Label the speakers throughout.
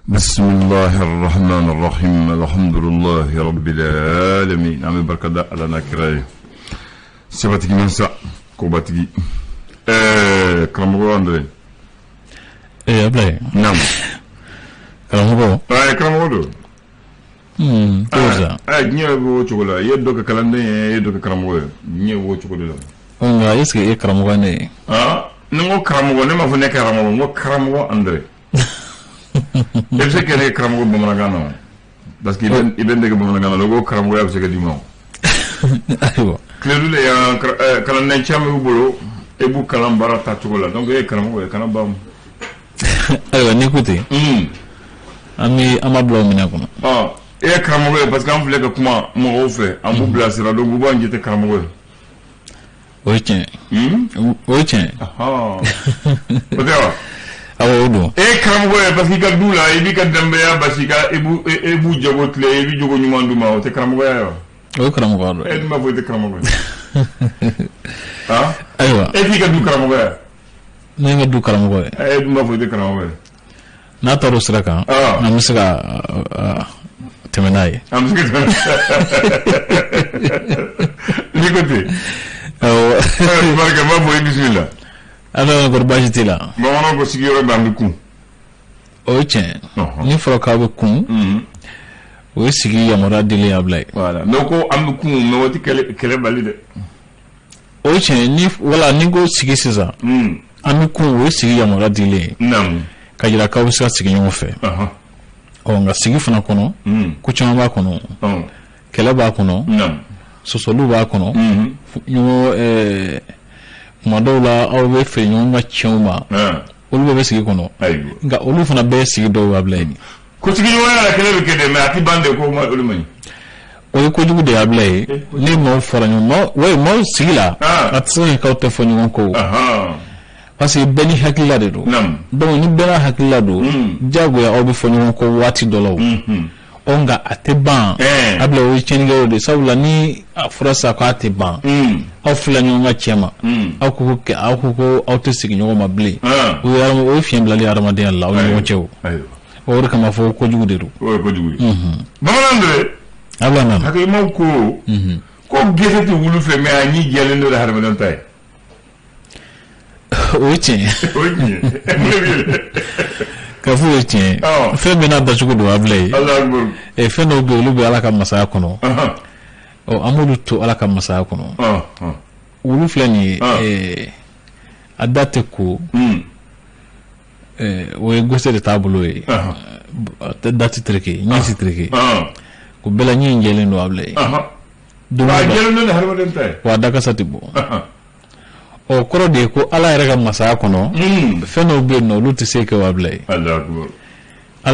Speaker 1: بسم الله الرحمن الرحيم الحمد لله رب العالمين an bɛ barika da Ala n'a kira ye sebatigi mansa kobatigi karamɔgɔ Andre.
Speaker 2: Ablaye.
Speaker 1: Naam.
Speaker 2: Karamɔgɔ.
Speaker 1: Karamɔgɔ don.
Speaker 2: Cogo di sa?
Speaker 1: Diɲɛ bɛ o cogo la, i ye dɔ kɛ kalanden ye, i ye dɔ kɛ karamɔgɔ ye, diɲɛ b'o cogo de la.
Speaker 2: Nka est ce que e ye karamɔgɔ ne ye?
Speaker 1: Ni n ko karamɔgɔ, ne m'a fɔ ne karamɔgɔ, n ko karamɔgɔ Andre. E bɛ se ka ne kɛ karamɔgɔ bamanankan na parce que i bɛ n dege bamanankan na, ko karamɔgɔya bɛ se ka d'i ma.
Speaker 2: Ayiwa.
Speaker 1: Tiledu de y'an kalanden caman b'u bolo, e b'u kalan baara taacogo la, donc e ye karamɔgɔ ye, kana ban.
Speaker 2: Ayiwa, n'i ko ten, an bɛ an b'a bila o minɛn kɔnɔ.
Speaker 1: E ye karamɔgɔ ye parce que an filɛ ka kuma mɔgɔw fɛ, an b'u bilasira, donc u b'an jate karamɔgɔ ye.
Speaker 2: O ye tiɲɛ o ye tiɲɛ.
Speaker 1: O tɛ wa?
Speaker 2: Awɔ, o don.
Speaker 1: E ye karamɔgɔ ye parce que i ka du la, i b'i ka denbaya basi, i b'u jago tile, i bɛ jogo ɲuman d'u ma, o tɛ karamɔgɔya ye wa?
Speaker 2: O ye karamɔgɔya dɔ ye.
Speaker 1: E dun b'a fɔ i tɛ karamɔgɔ ye.
Speaker 2: Ayiwa.
Speaker 1: E t'i ka du karamɔgɔ ye.
Speaker 2: Ne ye n ka du karamɔgɔ ye.
Speaker 1: E dun b'a fɔ i tɛ karamɔgɔ ye.
Speaker 2: N'a taara o sira kan, an bɛ se ka tɛmɛ n'a ye.
Speaker 1: An bɛ se ka tɛmɛ n'i ko ten.
Speaker 2: Awɔ.
Speaker 1: Barika, n b'a fɔ i bisimila.
Speaker 2: Ala kɔri baasi t'i la.
Speaker 1: Bamananw ko sigiyɔrɔ bɛ an bɛ kun.
Speaker 2: O ye tiɲɛ. Ni fɔra k'aw bɛ kun, o ye sigi yamaruya dilen Ablaye.
Speaker 1: Voilà, mais ko an bɛ kun, mais o tɛ kɛlɛ bali dɛ.
Speaker 2: O ye tiɲɛ ni wala ni ko sigi sisan, an bɛ kun, o ye sigi yamaruya dilen ye. Ka jira k'aw bɛ se ka sigi ɲɔgɔn fɛ. Ɔ nka sigi fana kɔnɔ, ko caman b'a kɔnɔ. Kɛlɛ b'a kɔnɔ. Sɔsɔliw b'a kɔnɔ. Ɲɔgɔn kuma dɔw la, aw bɛ fɛ ɲɔgɔn ka tiɲɛw ma. Olu bɛɛ bɛ sigi kɔnɔ. Nka olu fana bɛɛ ye sigi dɔw Ablaye.
Speaker 1: Ko sigiɲɔgɔnya la, kɛlɛ bɛ kɛ dɛ, mais a tɛ ban de, ko olu man ɲi.
Speaker 2: O ye kojugu de Ablaye. Ni maaw fɔra ɲɔgɔn ma, wa maaw sigi la, a tɛ se ka k'aw tɛ fɔ ɲɔgɔn kɔ. Parce que bɛɛ ni hakilila de don. Donc ni bɛɛ n'a hakilila don, diyagoya aw bɛ fɔ ɲɔgɔn kɔ waati dɔ la o. Ɔ nka a tɛ ban. Ablaye, o ye tiɲɛnikɛyɔrɔ de ye, sabula ni a fɔra sisan k'a tɛ ban, aw fila ɲɔgɔn ka cɛ ma, aw ko aw tɛ sigi ɲɔgɔn ma bilen. O ye fiɲɛ bilali ye adamadenya la aw ni ɲɔgɔn cɛ o. O de kama fɔ kojugu de don.
Speaker 1: O ye kojugu ye. Bamanan de.
Speaker 2: Ablaye nana.
Speaker 1: Hakilimaw ko gese tɛ wulu fɛ, mais a ɲi jɛlen don de hadamaden ta ye.
Speaker 2: O ye tiɲɛ.
Speaker 1: O ye tiɲɛ.
Speaker 2: Ka fɔ o ye tiɲɛ. Fɛn bɛɛ n'a dacogo don Ablaye. Fɛn dɔw bɛ yen, olu bɛ Ala ka masaya kɔnɔ. Ɔ an b'olu to Ala ka masaya kɔnɔ. Wulu filɛ nin ye, a da tɛ ko. O ye gese de t'a bolo ye. Da tɛ tereke, ɲɛ tɛ tereke. O bɛɛ la ɲɛ in jɛlen don Ablaye.
Speaker 1: A jɛlen don ni hadamaden ta ye.
Speaker 2: Wa a dakasa tɛ bɔ. O kɔrɔ de ye ko Ala yɛrɛ ka masaya kɔnɔ, fɛn dɔw bɛ yen nɔ, olu tɛ se kɛ o Ablaye. Ala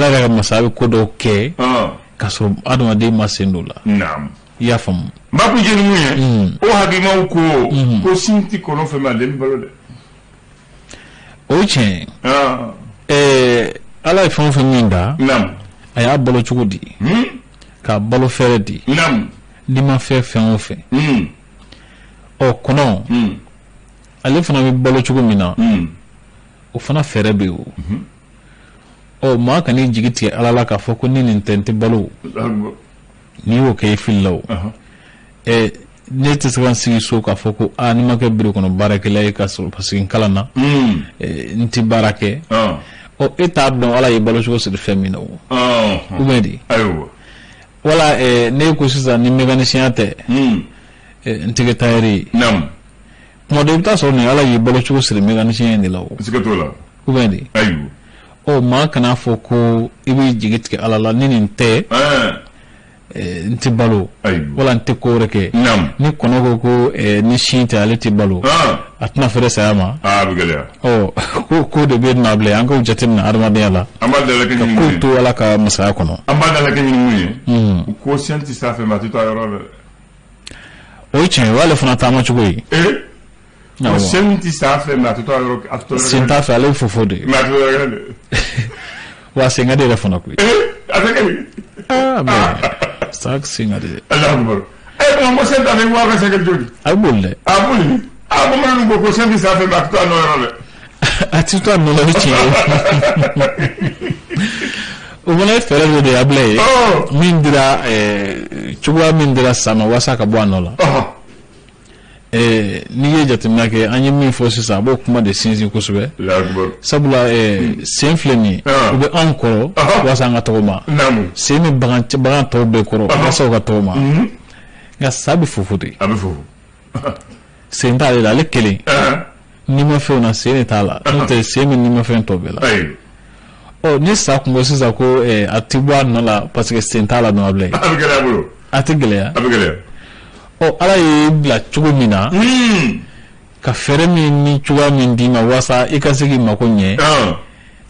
Speaker 2: yɛrɛ ka masaya bɛ ko dɔw kɛ k'a sɔrɔ adamaden ma sen don o la. I y'a faamu.
Speaker 1: N b'a kun jɛ ni mun ye, o hakilimaw ko sin tɛ kɔnɔ fɛ, mais a den bɛ balo dɛ.
Speaker 2: O ye tiɲɛ ye. Ala ye fɛn o fɛn min da, a y'a balo cogo di, k'a balo fɛɛrɛ di. N'i ma fɛn fɛn o fɛn. Ɔ kɔnɔ, ale fana bɛ balo cogo min na, o fana fɛɛrɛ bɛ yen o. Ɔ maa kan'i jigi tigɛ Ala la k'a fɔ ko ni nin tɛ n tɛ balo. N'i y'o kɛ, i filila o. Ne tɛ se ka n sigi so k'a fɔ ko aa ni ma kɛ biro kɔnɔ baarakɛla ye ka sɔrɔ parce que n kalanna, n tɛ baara kɛ. Ɔ e t'a dɔn Ala ye balo cogo siri fɛn min na o. Ou bien di? Wala ne ko sisan ni mécanicien tɛ, n tɛ kɛ tailleur ye. Tuma dɔ i bɛ taa sɔrɔ nin Ala y'i balo cogo siri mécanicien de la o.
Speaker 1: Siga t'o la.
Speaker 2: Ou bien di? Ɔ maa kana fɔ ko i b'i jigi tigɛ Ala la, ni nin tɛ, n tɛ balo, wala n tɛ ko wɛrɛ kɛ. Ni kɔnɔ ko ni sin tɛ ale tɛ balo, a tɛna fɛrɛ saya ma.
Speaker 1: A bɛ gɛlɛya.
Speaker 2: Ɔ ko de bɛ na bilen, an k'o jateminɛ adamadenya la.
Speaker 1: An b'a dalakɛ
Speaker 2: ka
Speaker 1: ɲini
Speaker 2: kow
Speaker 1: mun ye.
Speaker 2: to Ala ka masaya kɔnɔ.
Speaker 1: An b'a dalakɛ ɲini mun ye. U ko sen tɛ s'a fɛ, mais a tɛ to a yɔrɔ la dɛ.
Speaker 2: O ye tiɲɛ ye, o y'ale fana taama cogo ye.
Speaker 1: Ko sen tɛ s'a fɛ, mais a tɛ to a yɔrɔ, a tɛ to yɔrɔ
Speaker 2: Sen t'a fɛ, ale bɛ fofo de.
Speaker 1: Mais a tɛ to yɔrɔ kelen dɛ.
Speaker 2: Wa sen ka di yɛrɛ fana koyi.
Speaker 1: A tɛ kɛ di.
Speaker 2: Aa mais sa sen ka di dɛ.
Speaker 1: Alahu akibaru. Ko sen t'a fɛ, ko a ka sen kɛ cogo di?
Speaker 2: A bɛ boli dɛ.
Speaker 1: A boli. A bamananw ko sen tɛ s'a fɛ, mais a tɛ to a nɔ yɔrɔ dɛ.
Speaker 2: A tɛ to a nɔ la, o ye tiɲɛ ye. O fana ye fɛɛrɛ dɔ de ye Abulaye, min dira, cogoya min dira sa ma walasa ka bɔ a nɔ la. N'i ye jateminɛ kɛ, an ye min fɔ sisan, a b'o kuma de sinsin kosɛbɛ, sabula sen filɛ nin ye, u bɛ anw kɔrɔ walasa an ka tɔgɔma. Sen bɛ bagan tɔw bɛɛ kɔrɔ walasa u ka tɔgɔma, nka sa bɛ fofo de.
Speaker 1: A bɛ fofo.
Speaker 2: Sen t'ale la, ale kelen nimafɛnw na, sen de t'a la, n'o tɛ sen bɛ nimafɛn tɔ bɛɛ la. Ɔ, ni sa kun ko sisan ko a ti bɔ a nɔ la parce que sen t'a la dɔrɔn, Abulaye,
Speaker 1: a bɛ gɛlɛya bolo.
Speaker 2: A tɛ gɛlɛya.
Speaker 1: A bɛ gɛlɛya.
Speaker 2: Ɔ, Ala y'i bila cogo min na, ka fɛɛrɛ min ni cogoya min d'i ma walasa i ka se k'i mako ɲɛ,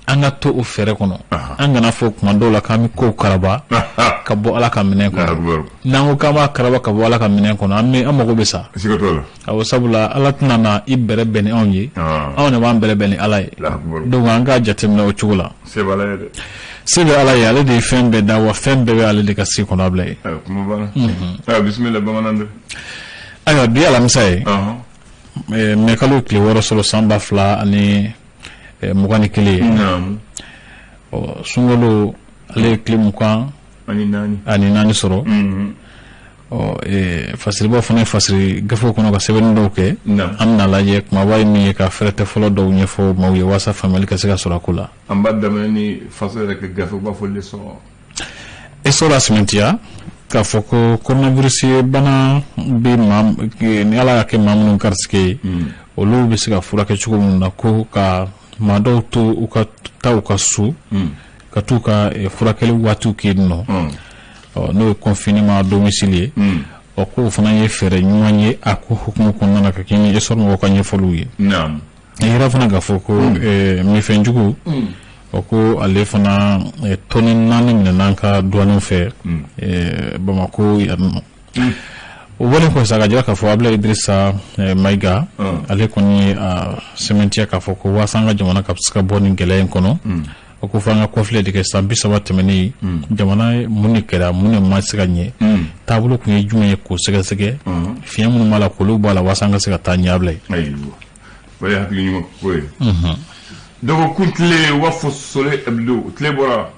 Speaker 2: an ka to o fɛɛrɛ kɔnɔ. An kana fɔ kuma dɔw la k'an bɛ kow karaba ka bɔ Ala ka minɛn kɔnɔ. N'an ko k'an b'a karaba ka bɔ Ala ka minɛn kɔnɔ, an bɛ an mago bɛ sa. Awɔ, sabula Ala tɛna na i bɛrɛ bɛn ni anw ye, anw de b'an bɛrɛ bɛn ni Ala ye. Donc an k'a jateminɛ o cogo la.
Speaker 1: Se bɛ Ala ye dɛ.
Speaker 2: Se bɛ Ala ye, ale de ye fɛn bɛɛ da, wa fɛn bɛɛ bɛ ale de ka se kɔnɔ, Abulaye.
Speaker 1: Kuma banna. Bisimila, bamanan dɛ.
Speaker 2: Ayiwa, bi alamisa ye mɛ kalo tile 6 sɔrɔ san 2021 ye. Ɔ, sunkalo ale ye tile 24 sɔrɔ. Ɔ, fasiribaw fana ye fasiri gafew kɔnɔ ka sɛbɛnni dɔw kɛ. An bɛna lajɛ kumaba ye min ye, ka fɛrɛtɛ fɔlɔ dɔw ɲɛfɔ maaw ye walasa faamuyali ka se ka sɔrɔ a ko la.
Speaker 1: An b'a daminɛ ni faso yɛrɛ ka gafe, u b'a fɔ L'Essor.
Speaker 2: Essor a sɛmɛntiya k'a fɔ ko coronavirus bana bɛ maa ni Ala y'a kɛ maa minnu garisɛgɛ ye, olu bɛ se ka furakɛ cogo min na, ko ka maa dɔw to u ka taa u ka so ka t'u ka furakɛli waatiw kɛ yen nɔ, n'o ye confinement à domicile ye. Ɔ, k'o fana ye fɛɛrɛ ɲuman ye a ko hukumu kɔnɔna na, ka kɛɲɛ ni Essor mɔgɔw ka ɲɛfɔliw ye. A yira fana k'a fɔ ko minfɛnjugu, o ko ale fana tɔni 4 minɛna an ka douane fɛ Bamako yan nɔ. O bɔlen kɔfɛ sa, ka jira k'a fɔ Abulaye Idrissa Mayiga, ale kɔni ye a sɛmɛntiya k'a fɔ ko walasa an ka jamana ka se ka bɔ nin gɛlɛya in kɔnɔ, o ko fo an ka kɔfilɛ de kɛ san 30 tɛmɛnen, jamana mun de kɛra, mun de ma se ka ɲɛ, taabolo kun ye jumɛn ye, k'o sɛgɛsɛgɛ, fiɲɛ minnu b'a la k'olu bɔ a la walasa an ka se ka taa ɲɛ, Abulaye.
Speaker 1: Ayiwa, o ye hakili ɲuman ko ye. Dɔgɔkun tile, u b'a fɔ Soleil Hebdo, tile bɔra.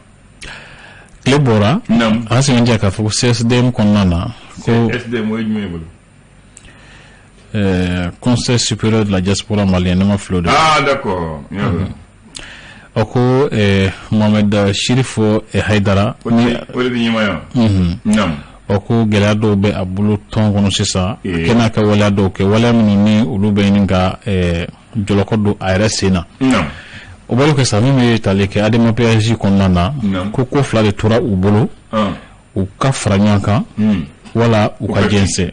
Speaker 2: Tile bɔra. A sɛmɛntiya k'a fɔ ko CSDM kɔnɔna na ko
Speaker 1: CSDM, o ye jumɛn ye bolo?
Speaker 2: Conseil supérieur de la diaspora malienne, ne ma fili o de.
Speaker 1: Ah, d'accord.
Speaker 2: O ko Mohamed Chérif Haidara.
Speaker 1: O de bɛ ɲɛmaaya.
Speaker 2: O ko gɛlɛya dɔw bɛ a bolo tɔn kɔnɔ sisan, kɛ n'a ka waleya dɔw kɛ, waleya minnu ni olu bɛ ɲini ka jɔlɔkɔ don a yɛrɛ sen na. O bɔlen kɔfɛ sa, min bɛ tali kɛ ADEMA-PASJ kɔnɔna na, ko fila de tora u bolo: u ka fara ɲɔgɔn kan wala u ka jɛnsɛn.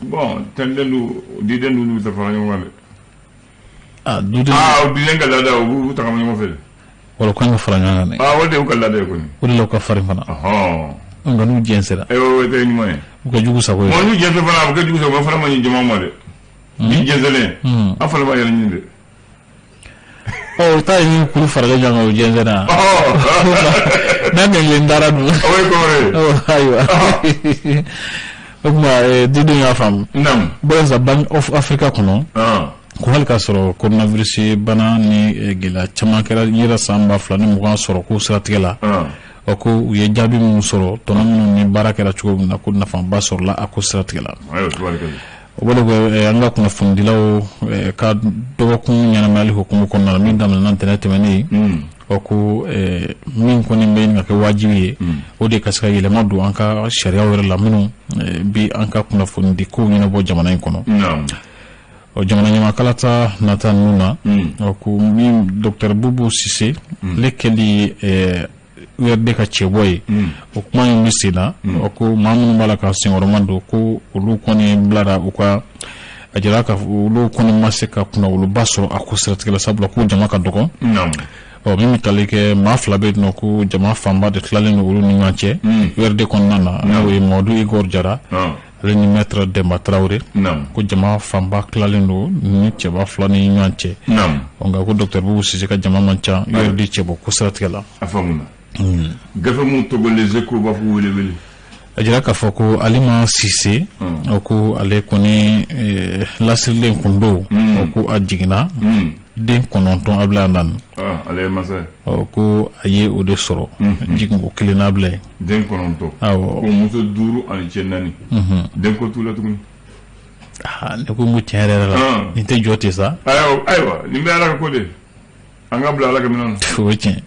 Speaker 1: Bon, tɛntɛn du diden dun bɛ taa fara ɲɔgɔn kan dɛ.
Speaker 2: Ah, duden.
Speaker 1: Ah, o diden ka laada, u b'u tagama ɲɔgɔn fɛ.
Speaker 2: Wala u kan ka fara ɲɔgɔn kan dɛ.
Speaker 1: Ah, o de y'u ka laada ye kɔni.
Speaker 2: O de la u ka farin fana. Nka n'u jɛnsɛra.
Speaker 1: O tɛ ɲuman ye.
Speaker 2: U ka jugu sago ye.
Speaker 1: Bon, n'u jɛnsɛn fana, a bɛ kɛ jugu sago ye, o fana ma ɲi jama ma dɛ. Ni jɛnsɛnnen, an fana b'a yɛrɛ ɲini dɛ.
Speaker 2: Ɔ, o ta ye ni kuru faralen ɲɔgɔn kan, o jɛnsɛnna. N'a ɲɛlen taara dun.
Speaker 1: O ye kɔrɔ ye.
Speaker 2: Ayiwa. O tuma didenw y'a faamu. Bɔn sa, Bank of Africa kɔnɔ, ko hali k'a sɔrɔ coronavirus bana ni gɛlɛya caman kɛra yɛrɛ san 2020 sɔrɔ ko siratigɛ la, ɔ, ko u ye jaabi minnu sɔrɔ, tɔnɔ minnu ni baara kɛra cogo min na, ko nafaba sɔrɔla a ko siratigɛ la. O bɔlen kɔ, an ka kunnafonidilaw ka dɔgɔkun ɲɛnamayali hukumu kɔnɔna la min daminɛna ntɛnɛn tɛmɛnen, ɔ, ko min kɔni bɛ ɲini ka kɛ wajibi ye, o de ka se ka yɛlɛma don an ka sariyaw yɛrɛ la minnu bi an ka kunnafonidi kow ɲɛnabɔ jamana in kɔnɔ. Ɔ, jamana ɲamakalata nata ninnu na, ɔ, ko min docteur Boubou Cissé, ale kɛli URD ka cɛbɔ ye, o kuma in bɛ sen na. Ɔ, ko maa minnu b'a la ka senkɔrɔma don, ko olu kɔni bilara u ka a jira ka olu kɔni ma se ka kunnawoloba sɔrɔ a ko siratigɛ la, sabula ko jama ka dɔgɔ. Ɔ, min bɛ tali kɛ maa fila bɛ yen nɔ, ko jama fanba de tilalen don olu ni ɲɔgɔn cɛ URD kɔnɔna na, n'o ye Mamadu Igor Jara, ale ni maître Demba Traoré, ko jama fanba tilalen don ni cɛba fila ni ɲɔgɔn cɛ. Nka ko docteur Boubou Cissé ka jama man ca URD cɛbɔ ko siratigɛ la.
Speaker 1: A faamuna. Gafe mun tɔgɔ Les Échos, b'a fɔ wele wele.
Speaker 2: A jira k'a fɔ ko Alima Cissé, o ko ale kɔni lasirilen kun don, o ko a jiginna. Den 9 Ablaye Andani.
Speaker 1: Ale ye masa ye.
Speaker 2: Ɔ, ko a ye o de sɔrɔ jiginko kelen na, Ablaye.
Speaker 1: Den 9.
Speaker 2: Awɔ.
Speaker 1: Ko muso duuru ani cɛ naani. Den ko t'u la tuguni.
Speaker 2: Ah, ne ko n ko tiɲɛ yɛrɛ yɛrɛ la, nin tɛ jɔ ten sa.
Speaker 1: Ayiwa, ayiwa, nin bɛ Ala ka ko de ye. An ka bila Ala ka minɛn na.
Speaker 2: O ye tiɲɛ.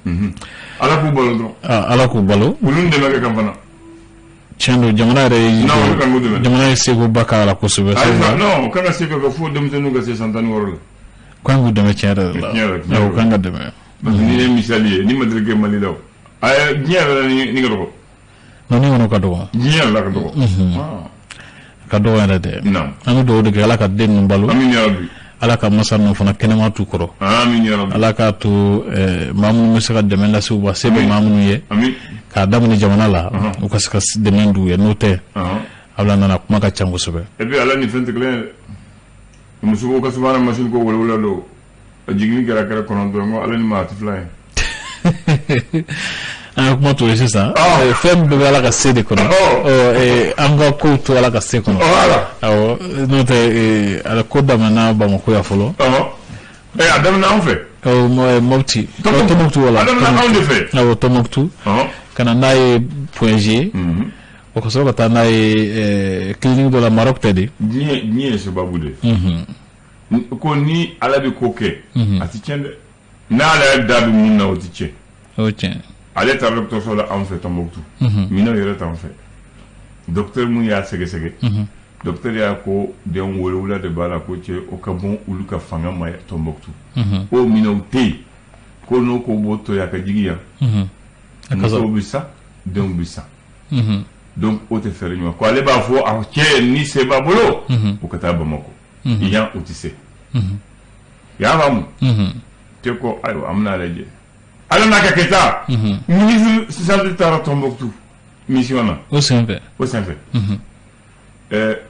Speaker 1: Ala k'u balo dɔrɔn.
Speaker 2: Ala k'u balo.
Speaker 1: Olu dɛmɛ kɛ kan fana.
Speaker 2: Tiɲɛ don, jamana yɛrɛ ye.
Speaker 1: Non, olu kan k'u dɛmɛ.
Speaker 2: Jamana ye sekoba k'a la kosɛbɛ.
Speaker 1: Ayiwa, non, o kan ka se ka kɛ fo denmisɛnninw ka se san 16 la.
Speaker 2: Kan k'u dɛmɛ tiɲɛ yɛrɛ la.
Speaker 1: Tiɲɛ yɛrɛ.
Speaker 2: O kan ka dɛmɛ.
Speaker 1: Parce que nin ye misali ye, ni ma deli kɛ Mali la o. A diɲɛ yɛrɛ la ni ka dɔgɔ.
Speaker 2: Non, ni kɔnɔ ka dɔgɔ.
Speaker 1: Diɲɛ yɛrɛ la ka dɔgɔ.
Speaker 2: Ka dɔgɔ yɛrɛ dɛ.
Speaker 1: Naam.
Speaker 2: An bɛ dugawu de kɛ, Ala ka den ninnu balo.
Speaker 1: Amin ya Rabbi.
Speaker 2: Ala ka masa ninnu fana kɛnɛma t'u kɔrɔ.
Speaker 1: Amin ya Rabbi.
Speaker 2: Ala k'a to maa minnu bɛ se ka dɛmɛ lase u ma, se bɛ maa minnu ye.
Speaker 1: Amin.
Speaker 2: K'a daminɛ jamana la, u ka se ka dɛmɛ d'u ye, n'o tɛ. Ala nana kuma ka ca kosɛbɛ.
Speaker 1: Et puis ala ni fɛn tɛ kelen ye dɛ. Muso ko ka subahana machine ko wolowula don. A jiginni kɛra 9, n ko ala ni maa tɛ fila ye.
Speaker 2: An ka kuma to ye sisan. Fɛn bɛɛ bɛ Ala ka se de kɔnɔ. An ka kow to Ala ka se kɔnɔ. Awɔ, n'o tɛ ala ko daminɛna Bamakɔ yan fɔlɔ.
Speaker 1: A daminɛ anw fɛ.
Speaker 2: Mopti. Tɔnbukutu wala.
Speaker 1: A daminɛ anw de fɛ.
Speaker 2: Awɔ, Tɔnbukutu. Ka na n'a ye Point G. O ka sɔrɔ ka taa n'a ye clinique dɔ la Maroc tɛ de.
Speaker 1: Diɲɛ ye sababu de ye. Ko ni Ala bɛ ko kɛ, a tɛ tiɲɛ dɛ. N'ale y'a da bɛ mun na, o tɛ tiɲɛ.
Speaker 2: O ye tiɲɛ.
Speaker 1: Ale taara dɔgɔtɔrɔso la anw fɛ Tɔnbukutu. Minɛnw yɛrɛ t'anw fɛ. Docteur mun y'a sɛgɛsɛgɛ. Docteur y'a ko den 7 de b'a la, ko cɛ o ka bon olu ka fanga ma Tɔnbukutu. O minɛnw tɛ yen. Ko n'o ko b'o to yen a ka jigin yan. Musow bɛ sa, denw bɛ sa. Donc o tɛ fɛɛrɛ ɲuman ko ale b'a fɔ a cɛ ni se b'a bolo, u ka taa Bamakɔ. Yan u tɛ se. I y'a faamu? Cɛ ko ayiwa, an bɛna lajɛ. Ala n'a ka kɛta, ministre santé taara Tɔnbukutu mission na.
Speaker 2: O senfɛ.
Speaker 1: O senfɛ.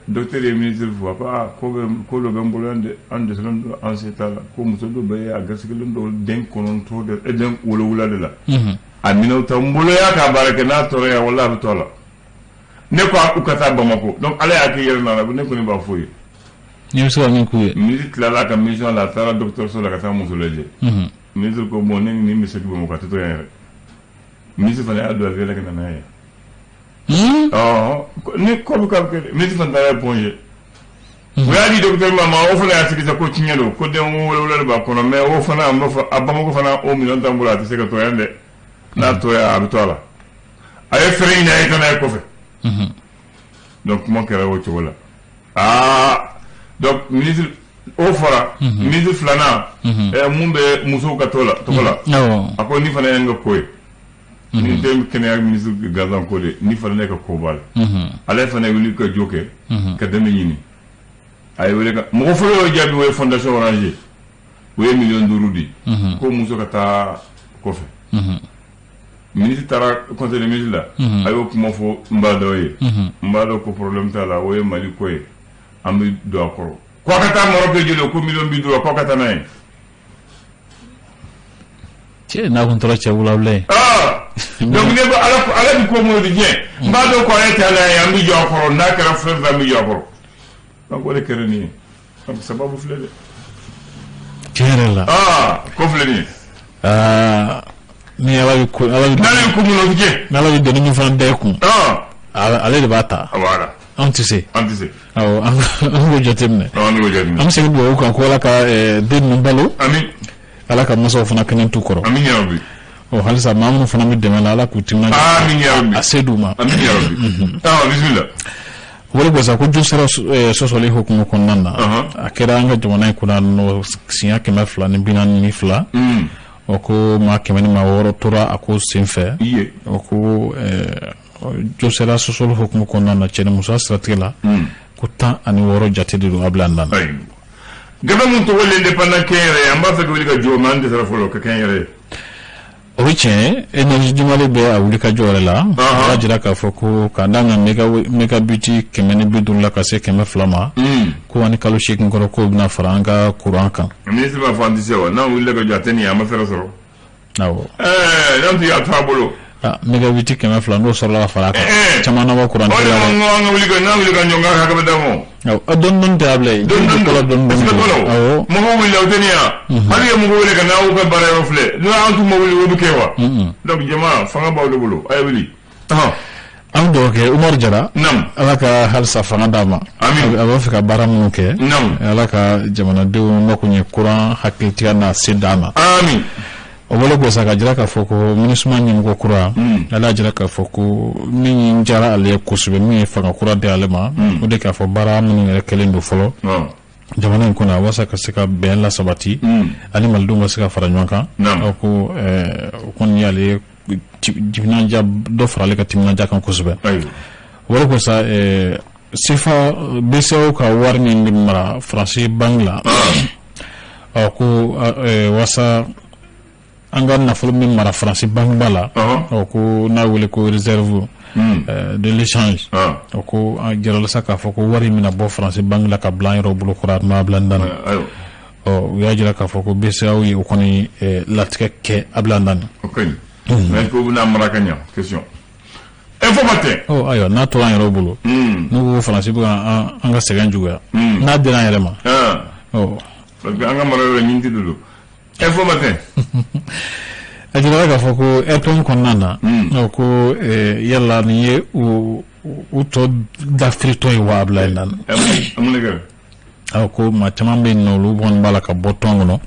Speaker 1: Docteur ye ministre fo, a ko aa ko dɔ bɛ n bolo yan dɛ, an dɛsɛlen don, an se t'a la, ko muso dɔ bɛ yen, a garisigɛlen don den 9 de, den 7 de la. A minɛnw tɛ n bolo yan k'a baara kɛ, n'a tora yan walahi a bɛ to a la. Ne ko u ka taa Bamakɔ, donc Ala y'a kɛ yɛrɛ nana, ne kɔni b'a fɔ ye.
Speaker 2: N'i bɛ se ka min k'u ye.
Speaker 1: Ministre tilala a ka mission la, a taara dɔgɔtɔrɔso la ka taa muso lajɛ. Ministre ko bon, ne ni nin bɛ se Bamakɔ, a tɛ to yan yɛrɛ. Ministre fana y'a don avion la ka na n'a ye. Ni ko bɛ ka kɛ, ministre fana taara Point G. U y'a di docteur ma, o fana y'a sigi ko tiɲɛ don, ko den 7 de b'a kɔnɔ, mais o fana an b'a fɔ a Bamakɔ fana o minɛn t'an bolo, a tɛ se ka to yan dɛ. N'a to yan a bɛ to a la. A ye fɛɛrɛ ɲini, a ye taa n'a ye kɔfɛ. Donc kuma kɛra o cogo la. Aa, donc ministre o fɔra, ministre filanan mun bɛ musow ka tɔgɔ la, a ko ni fana ye n ka ko ye. Ni tɛ kɛnɛya ministre gansan ko de, ni fana ne ka ko b'a la. Ale fana ye wuli ka jɔ kɛ ka dɛmɛ ɲini. A ye wele ka mɔgɔ fɔlɔ y'o jaabi, o ye Fondation Orange, o ye 5 millions di. Ko muso ka taa kɔfɛ. Ministre taara conseil des ministres la, a y'o kuma fɔ n b'a dɔw ye. N b'a dɔn ko problème t'a la, o ye Mali ko ye, an bɛ don a kɔrɔ. Ko a ka taa Maroc joli, ko 50 millions, ko a ka taa n'a ye.
Speaker 2: Cɛ n'a kun tora cɛ bolo bilen.
Speaker 1: Donc ne ko Ala, Ala bɛ ko minnu di diɲɛ, n b'a dɔn ko ale tɛ Ala ye, an bɛ jɔ a kɔrɔ, n'a kɛra fɛn fɛn, an bɛ jɔ a kɔrɔ. Donc o de kɛra nin ye. Donc sababu filɛ dɛ.
Speaker 2: Tiɲɛ yɛrɛ la.
Speaker 1: Aa, ko filɛ nin ye.
Speaker 2: Aa, ni Ala bɛ ko, Ala bɛ.
Speaker 1: N'ale ye ko minnu o bɛ kɛ.
Speaker 2: N'Ala bɛ doni min fana da e kun. Ale de b'a ta.
Speaker 1: Voilà.
Speaker 2: Anw tɛ se.
Speaker 1: An tɛ se.
Speaker 2: Awɔ, an k'o jateminɛ.
Speaker 1: An k'o jateminɛ.
Speaker 2: An bɛ segin dugawu kan ko Ala ka den ninnu balo.
Speaker 1: Amin.
Speaker 2: Ala ka masaw fana kɛnɛ t'u kɔrɔ.
Speaker 1: Amin ya Rabbi.
Speaker 2: Ɔ, halisa maa minnu fana bɛ dɛmɛ la, Ala k'u timinanja.
Speaker 1: Amin ya Rabbi.
Speaker 2: A se d'u ma.
Speaker 1: Amin ya Rabbi. Ah, bisimila.
Speaker 2: Wale gosa ko josira sɔsɔli hukumu kɔnɔna na, a kɛra an ka jamana in kunna nɔ siɲɛ 242. O ko maa 106 tora a ko senfɛ. O ko josira sɔsɔli hukumu kɔnɔna na, cɛ ni musoya siratigɛ la, ko 16 jate de don a bila na.
Speaker 1: Gafe mun tɔgɔ l'Indépendant kɛ yɛrɛ ye, an b'a fɛ ka wuli ka jɔ, mais an dɛsɛra fɔlɔ ka kɛ yɛrɛ ye.
Speaker 2: O ye tiɲɛ ye, Énergie du Mali bɛ a wuli ka jɔ yɛrɛ la. A b'a jira k'a fɔ ko k'a daminɛ mégabit 150 la ka se 200 ma, ko ani kalo 8 kɔrɔ k'o bɛna fara an ka courant kan.
Speaker 1: Ministre b'a fɔ an tɛ se wa, n'an wulila ka jɔ a tɛ nin ye, an ma fɛɛrɛ sɔrɔ.
Speaker 2: Awɔ.
Speaker 1: Ɛɛ, n'an tun y'a to a bolo.
Speaker 2: Mégawatt 200 n'o sɔrɔla ka fara a kan, caman na bɔ kuran
Speaker 1: tigɛ la. O de an ka wuli ka n'an wuli ka ɲɔgɔn kan hakɛ bɛ d'an
Speaker 2: ma. Awɔ, dɔɔni dɔɔni tɛ Abulayi.
Speaker 1: Dɔɔni dɔɔni
Speaker 2: dɔɔni
Speaker 1: dɔɔni. Awɔ. Mɔgɔw wulila o tɛ nin yan. Hali ye mɔgɔw wele ka n'aw ka baara yɔrɔ filɛ n'o an tun ma wuli o bɛ kɛ wa. Donc jama fanga b'aw de bolo, a ye wuli.
Speaker 2: An bɛ dugawu kɛ Umaru Jara.
Speaker 1: Naamu.
Speaker 2: Ala ka halisa fanga d'a ma.
Speaker 1: Amiina.
Speaker 2: A b'a fɛ ka baara minnu kɛ.
Speaker 1: Naamu.
Speaker 2: Ala ka jamanadenw mako ɲɛ kuran hakilitigiya n'a se d'a ma.
Speaker 1: Amiina.
Speaker 2: O bɔlen kɔ sa, ka jira k'a fɔ ko MINUSMA ɲɛmɔgɔ kura, ale y'a jira k'a fɔ ko min diyara ale ye kosɛbɛ, min ye fanga kura di ale ma, o de k'a fɔ baara minnu yɛrɛ kɛlen don fɔlɔ jamana in kɔnɔ walasa ka se ka bɛn lasabati ani malidenw ka se ka fara ɲɔgɔn kan. Ko o kɔni y'ale timinandiya, dɔ fara ale ka timinandiya kan kosɛbɛ. O bɔlen kɔ sa, CFA BCEAO ka wari min bɛ mara Faransi banque la, ɔ ko walasa an ka nafolo min mara Faransi banque ba la, ɔ ko n'a wele ko réserve de l'échange, ɔ ko a jirala sa k'a fɔ ko wari min bɛna bɔ Faransi banque la ka bila an yɛrɛ bolo kɔrɔ, a tun b'a bila n da. Ɔ u y'a jira k'a fɔ ko BCEAO ye o kɔni latigɛ kɛ a bila n da.
Speaker 1: O ka ɲi, mais ko bɛna mara ka ɲa, question Info Matin.
Speaker 2: Ɔ ayiwa, n'a tora an yɛrɛ bolo, n'u ko Faransi bɛ ka an ka sɛgɛn juguya, n'a dira an yɛrɛ ma.
Speaker 1: Ɔ parce que an ka mara yɔrɔ ɲini tɛ don. Info Matin.
Speaker 2: A jirala k'a fɔ ko RPM kɔnɔna na, ko yala nin ye u tɔ dafiritɔ ye wa abila in na.
Speaker 1: Mun de kɛra?
Speaker 2: Awɔ, ko maa caman bɛ yen nɔ, olu kɔni b'a la ka bɔ tɔn kɔnɔ.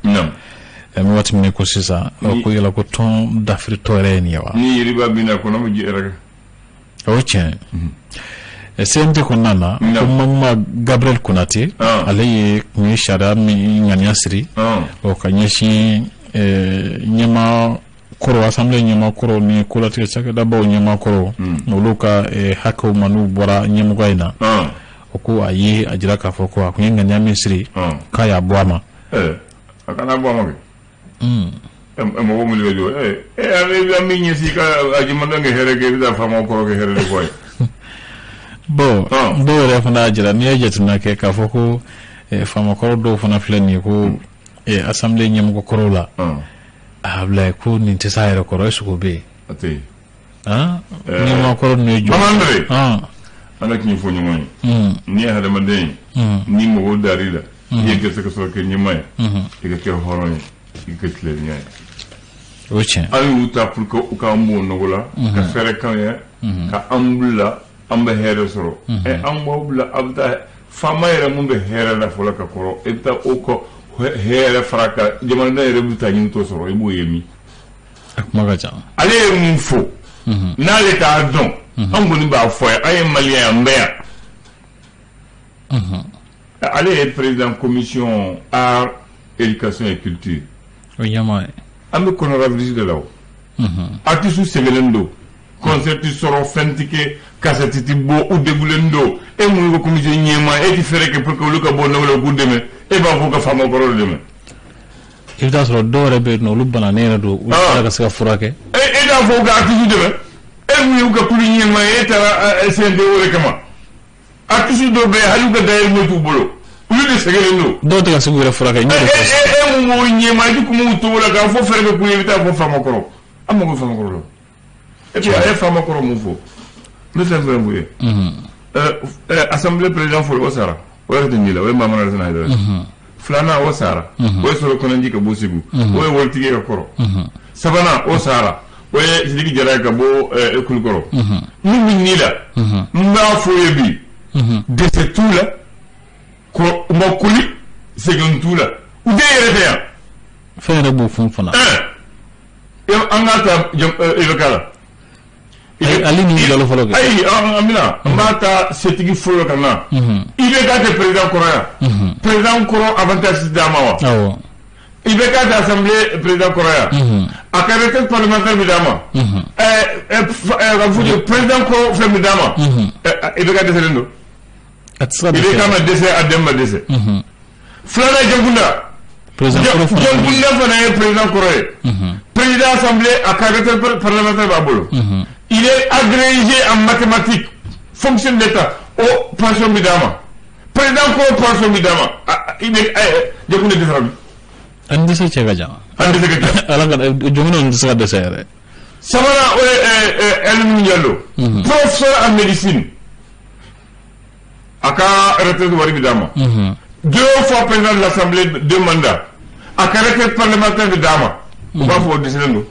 Speaker 2: Bɛ waati min ko sisan, ko yala ko tɔn dafiritɔ yɛrɛ ye nin ye wa?
Speaker 1: Ni yiriba binna, kɔnɔ bɛ ji yɛrɛ kɛ.
Speaker 2: O ye tiɲɛ ye. CNT kɔnɔna na, ko Maguma Gabriel Konate, ale ye tun ye sariya min ŋaniya siri o ka ɲɛsin ɲɛmaa kɔrɔ, assemblée ɲɛmaa kɔrɔ ni kolatigɛ cakɛdabaw ɲɛmaa kɔrɔ, olu ka hakɛw ma n'u bɔra ɲɛmɔgɔya in na, o ko a ye a jira k'a fɔ ko a tun ye ŋaniya min siri k'a y'a bɔ a ma.
Speaker 1: A kana bɔ a ma kɛ. Mɔgɔ minnu bɛ jɔ, an bɛ ɲɛsin ka a jamanadenw kɛ hɛrɛ kɛ, i bɛ taa faamaw kɔrɔ kɛ hɛrɛ de fɔ ye.
Speaker 2: Bon, dɔw yɛrɛ fana y'a jira, n'i ye jateminɛ kɛ k'a fɔ ko faamakɔrɔ dɔw fana filɛ nin ye, ko assemblée ɲɛmɔgɔ kɔrɔw la, a bila ko nin tɛ s'a yɛrɛ kɔrɔ, est-ce que o bɛ yen?
Speaker 1: A tɛ yen.
Speaker 2: Ɲɛmɔgɔ kɔrɔ ninnu ye jɔn?
Speaker 1: Bamanan an ka tiɲɛ fɔ ɲɔgɔn ye, n'i ye hadamaden ye, ni mɔgɔw dar'i la, i ye gɛrɛsɛgɛ sɔrɔ kɛ ɲɛmaa ye, i ka kɛ hɔrɔn ye, i ka kɛ tilennenya ye.
Speaker 2: O ye tiɲɛ.
Speaker 1: An y'u ta pour que u k'an bɔ nɔgɔ la, ka fɛɛrɛ k'an ye, ka an bila an bɛ hɛrɛ sɔrɔ. An b'aw bila, a bɛ taa faama yɛrɛ mun bɛ hɛrɛ la fɔlɔ ka kɔrɔ, e bɛ taa o kɔ hɛrɛ fara kan, jamanaden yɛrɛ bɛ taa ɲini t'o sɔrɔ, i b'o ye min?
Speaker 2: A kuma ka ca.
Speaker 1: Ale ye mun fɔ, n'ale t'a dɔn, an kɔni b'a fɔ ye, an ye maliyɛn ye, an bɛ yan. Ale ye président commission art, éducation et culture.
Speaker 2: O ɲɛmaa ye.
Speaker 1: An bɛ coronavirus de la, o artiste sɛgɛnnen don, concert ti sɔrɔ, fɛn ti kɛ, cassette ti bɔ, u degulen don. E mun ko commission ɲɛmaa, e ti fɛɛrɛ kɛ pour que olu ka bɔ nɔgɔ la, u k'u dɛmɛ, e b'a fɔ ka faama kɔrɔ de dɛmɛ.
Speaker 2: I bɛ taa sɔrɔ dɔw yɛrɛ bɛ yen nɔ, olu bananen yɛrɛ don, u tɛ ka se ka furakɛ.
Speaker 1: E t'a fɔ u ka artiste dɛmɛ, e mun y'u ka kulu ɲɛmaa ye, e taara CNT o de kama. Artiste dɔw bɛ yen, hali u ka dahirimɛ t'u bolo, olu de sɛgɛnnen don.
Speaker 2: Dɔw tɛ ka se k'u yɛrɛ furakɛ.
Speaker 1: E mun b'o ɲɛmaa, i ti kuma u tɔgɔ la k'a fɔ fɛɛrɛ kɛ k'u ye, i bɛ taa fɔ faama kɔrɔ. An mago bɛ faama kɔrɔ la. Et puis a ye faama kɔrɔ mun fɔ, n bɛ fɛn fɛn f'u ye. Assemblée président fɔlɔ, o sara, o yɛrɛ tɛ ɲɛ la, o ye Mamadu Alassane Haidara ye. Filanan, o sara, o ye Sɔrɔ Kɔnɛji ka bɔ Segu, o ye waritigi ye ka kɔrɔ. Sabanan, o sara, o ye Sidiki Jara ye ka bɔ Kulukɔrɔ. Min bɛ ni la, n b'a f'u ye bi, dɛsɛ t'u la, u ma kuli, sɛgɛn t'u la, u den yɛrɛ tɛ yan.
Speaker 2: Fɛn yɛrɛ b'o fun fana.
Speaker 1: An k'a ta IBK la.
Speaker 2: Ale ni bilalo fɔlɔ kɛ.
Speaker 1: Ayi, an bɛna n b'a ta setigi fɔlɔ ka na. IBK tɛ président kɔrɔ yan. Président kɔrɔ avantage d'a ma wa?
Speaker 2: Awɔ.
Speaker 1: IBK tɛ assemblée président kɔrɔ yan. A ka retraite parlementaire bɛ d'a ma. Ka fɔ président kɔrɔ fɛn bɛ d'a ma. IBK dɛsɛlen don.
Speaker 2: A tɛ se ka dɛsɛ.
Speaker 1: IBK ma dɛsɛ, a den ma dɛsɛ. Filanan, Jankunda. Jankunda fana ye président kɔrɔ ye. Président assemblée, a ka retraite parlementaire b'a bolo. Il est agrégé en mathématiques, fonction d'État, o pension bɛ d'a ma. Président kɔrɔ pension bɛ d'a ma. Jankunda dɛsɛra bi.
Speaker 2: An dɛsɛ cɛ ka jan.
Speaker 1: An dɛsɛ ka jan.
Speaker 2: Ala ka jɔnkɔnɔ tɛ se ka dɛsɛ yɛrɛ.
Speaker 1: Sabanan, o ye Elmi Diallo, professeur en médecine, a ka retraite wari bɛ d'a ma. Deux fois président de l'Assemblée, deux mandats, a ka retraite parlementaire bɛ d'a ma. U b'a fɔ o dɛsɛlen don.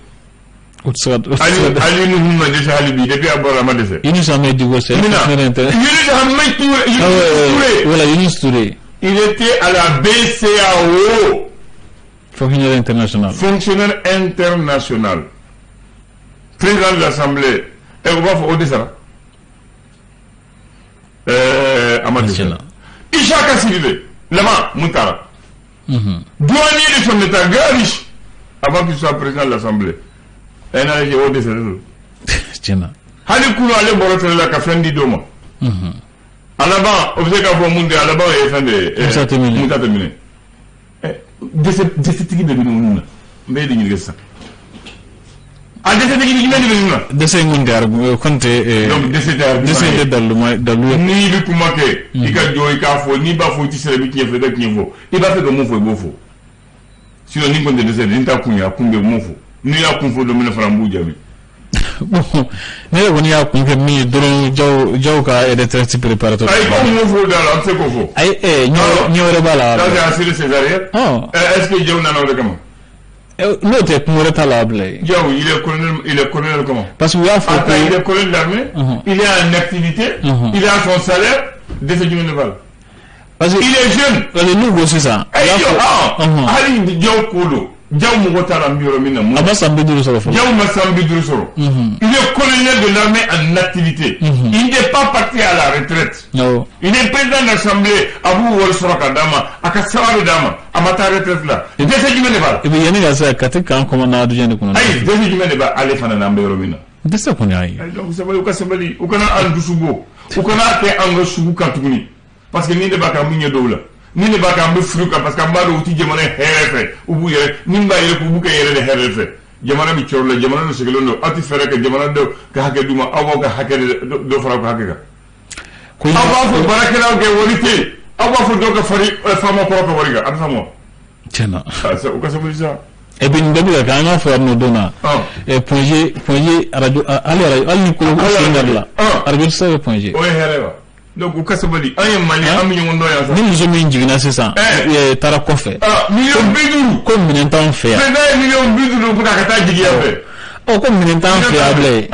Speaker 2: O tɛ se ka o tɛ se ka
Speaker 1: Ali Nuhu ma dɛsɛ hali bi, depuis a bɔra a ma dɛsɛ.
Speaker 2: Yunus Ahmed Dicko, c'est
Speaker 1: Mina
Speaker 2: fonctionnaire inter
Speaker 1: Yunus Ahmed Touré.
Speaker 2: Ah,
Speaker 1: Yunus
Speaker 2: ouais,
Speaker 1: Touré.
Speaker 2: Voilà, Yunus Touré.
Speaker 1: Il était à la BCEAO.
Speaker 2: Fonctionnaire international.
Speaker 1: Fonctionnaire international, président de l'Assemblée. Ɛ, u b'a fɔ o dɛsɛra. A ma dɛsɛ.
Speaker 2: Tiɲɛna.
Speaker 1: Issaka Sidibé laban mun taara, douanier de son état, grand riche, avant qu'il soit président de l'Assemblée. Ɛ, n'ale cɛ, o dɛsɛlen don.
Speaker 2: Tiɲɛna.
Speaker 1: Hali kunu, ale bɔra télé la ka fɛn di dɔ ma. A laban, o bɛ se k'a fɔ mun de, a laban ye fɛn de ye.
Speaker 2: Musa Tɛmini.
Speaker 1: Musa Tɛmini. Ɛ, dɛsɛ dɛsɛtigi de bɛ ninnu na. N bɛ e de ɲininka sisan, a dɛsɛtigi jumɛn de bɛ ninnu na?
Speaker 2: Dɛsɛ in kɔni tɛ kɔni tɛ.
Speaker 1: Donc dɛsɛ tɛ argument
Speaker 2: Dɛsɛ in
Speaker 1: ye.
Speaker 2: tɛ dalu ma dalu ye.
Speaker 1: N'i bɛ kuma kɛ, i ka jɔ i k'a fɔ. N'i b'a fɔ i tɛ se, i bɛ tiɲɛ fɔ, i ka tiɲɛ fɔ. I b'a fɛ ka mun fɔ, i b'o fɔ. Sinon ni kɔni tɛ dɛsɛ, ni t'a kun ye, a kun bɛ mun fɔ? N'i y'a kun fɔ don min na fana, n b'u jaabi.
Speaker 2: Bon, ne yɛrɛ kɔni y'a kun kɛ min ye dɔrɔn, Jaw ka retraite préparatoire.
Speaker 1: Ayi, ko mun fɔ da la, an tɛ se k'o fɔ.
Speaker 2: Ayi, ɲɛ wɛrɛ b'a la.
Speaker 1: Ça, c'est assurer ses arrières. Est-ce que Diaw nana o de kama?
Speaker 2: N'o tɛ, kun wɛrɛ t'a la, Ablaye.
Speaker 1: Diaw, il est colonel, il est colonel comment?
Speaker 2: Parce que u y'a fɔ
Speaker 1: Attends, il
Speaker 2: ko
Speaker 1: est colonel d'armée, il est en activité, il a son salaire, dɛsɛ jumɛn de b'a la?
Speaker 2: Parce que
Speaker 1: Il est jeune.
Speaker 2: Parce que n'u ko sisan u
Speaker 1: Ayi,
Speaker 2: y'a
Speaker 1: jɔ,
Speaker 2: fɔ
Speaker 1: ah, hali Diaw ko don. Diaw mɔgɔ t'a la n bɛ yɔrɔ min na.
Speaker 2: A ma san 50 sɔrɔ fɔlɔ.
Speaker 1: Diaw ma san 50 sɔrɔ. Il est colonel de l'armée en activité. Il n'est pas parti à la retraite. Il est président de l'Assemblée, a b'u wari sɔrɔ ka d'a ma, a ka sara bɛ d'a ma, a ma taa retraite la. Dɛsɛ jumɛn de b'a la?
Speaker 2: Et puis yanni ka se ka Kati camp commandant adjoint de kɔnɔ.
Speaker 1: Ayi, dɛsɛ jumɛn de b'ale fana na an bɛ yɔrɔ min na?
Speaker 2: Dɛsɛ kɔni y'a ye.
Speaker 1: Ayi, donc sabali, u ka sabali, u kana an dusu bɔ, u kana kɛ an ka sugu kan tuguni, parce que nin de b'a kɛ an bɛ ɲɛ dɔw la, nin de b'a kɛ an bɛ furu kan, parce que an b'a dɔn u ti jamana hɛrɛ fɛ, u b'u yɛrɛ min b'a yɛrɛ k'u b'u kɛ yɛrɛ de hɛrɛ fɛ. Jamana bɛ cɛw la, jamana dɔ sigilen don, aw tɛ fɛɛrɛ kɛ jamana dɔw ka hakɛ d'u ma, aw b'aw ka hakɛ de dɔ fara aw ka hakɛ kan.
Speaker 2: Ko
Speaker 1: Aw b'a fɔ baarakɛlaw kɛ wari tɛ yen, aw b'a fɔ dɔw ka fari faama kɔrɔ ka wari kan, a bɛ faamu wa?
Speaker 2: Tiɲɛna.
Speaker 1: Ah, u ka sabali sa.
Speaker 2: Et puis nin bɛɛ bɛ ka kɛ, an y'a fɔ yan nɔ don na. Point G, Point G radio, hali radio, hali ni kolo sen ka bila. Radio tɛ se ka kɛ Point G.
Speaker 1: O ye hɛrɛ wa? Donc u ka sabali, an ye Mali, an bɛ ɲɔgɔn dɔn yan sa.
Speaker 2: Ni muso min jiginna sisan, taara kɔfɛ.
Speaker 1: Ah, miliyɔn 50.
Speaker 2: Ko minɛn t'anw fɛ yan.
Speaker 1: Président ye miliyɔn 50 pour ka taa jigin yan fɛ.
Speaker 2: Ɔ, ko minɛn t'an fɛ yan, Ablaye.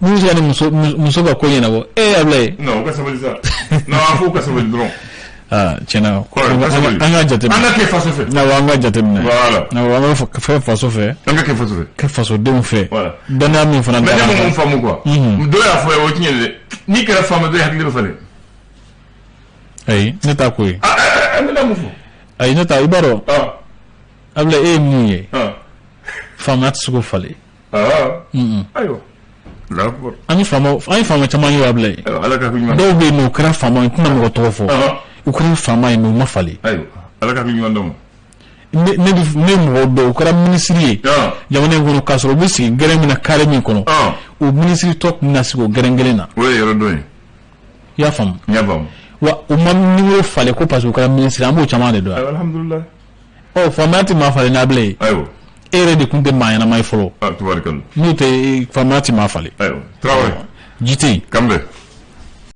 Speaker 2: Min bɛ se ka ni muso ka ko ɲɛnabɔ, Ablaye.
Speaker 1: Non, u ka sabali sa. Non, a fɔ u ka sabali dɔrɔn.
Speaker 2: Aa, tiɲɛna.
Speaker 1: Ouais, u ka sabali.
Speaker 2: An ka jateminɛ.
Speaker 1: An ka kɛ faso fɛ.
Speaker 2: Awɔ, an ka jateminɛ.
Speaker 1: Voilà.
Speaker 2: Awɔ, an ka fɛ faso fɛ.
Speaker 1: An ka kɛ faso fɛ.
Speaker 2: Kɛ fasodenw fɛ.
Speaker 1: Voilà.
Speaker 2: Danaya min fana
Speaker 1: Mais ne
Speaker 2: dara
Speaker 1: ma
Speaker 2: an
Speaker 1: mun
Speaker 2: kan.
Speaker 1: faamu quoi. Dɔw y'a fɔ ye, o tiɲɛ dɛ. N'i kɛra faama dɔ ye, hakili bɛ falen.
Speaker 2: Ayi, ne t'a ko ye.
Speaker 1: Ah, ah, ah, n bɛna mun fɔ?
Speaker 2: Ayi, ne t'a, i b'a dɔn. Ablaye, e ye mun ye? Faamaya tɛ se k'o falen.
Speaker 1: Ayiwa. Allahu akbar.
Speaker 2: An ye faama caman ye o, Ablaye.
Speaker 1: Ayiwa, Ala ka hakili ɲuman.
Speaker 2: Dɔw bɛ yen nɔ, u kɛra faama ye, n tɛna mɔgɔ tɔgɔ fɔ. U kɛra faama ye, mais u ma falen.
Speaker 1: Ayiwa, Ala ka hakili ɲuman d'anw ma.
Speaker 2: Ne mɔgɔ dɔw, u kɛra minisiri ye jamana in kɔnɔ, k'a sɔrɔ u bɛ sigi gɛrɛn min na, carré min kɔnɔ, o minisiri tɔ tun bɛna sigi o gɛrɛn kelen na.
Speaker 1: O ye yɔrɔ dɔ ye.
Speaker 2: I y'a faamu?
Speaker 1: N y'a faamu.
Speaker 2: Wa u ma nimero falen ko parce que u kɛra minisiri, an b'o caman de dɔn yan.
Speaker 1: Ayiwa, alhamdulilayi.
Speaker 2: Ɔ, faamaya tɛ maa falen n'Ablaye ye.
Speaker 1: Ayiwa.
Speaker 2: E yɛrɛ de tun tɛ maa ɲɛnama ye fɔlɔ.
Speaker 1: Ah, tubarikalla.
Speaker 2: N'o tɛ, faamaya tɛ maa falen.
Speaker 1: Ayiwa, Traoré.
Speaker 2: Ji tɛ yen.
Speaker 1: Kanbɛ.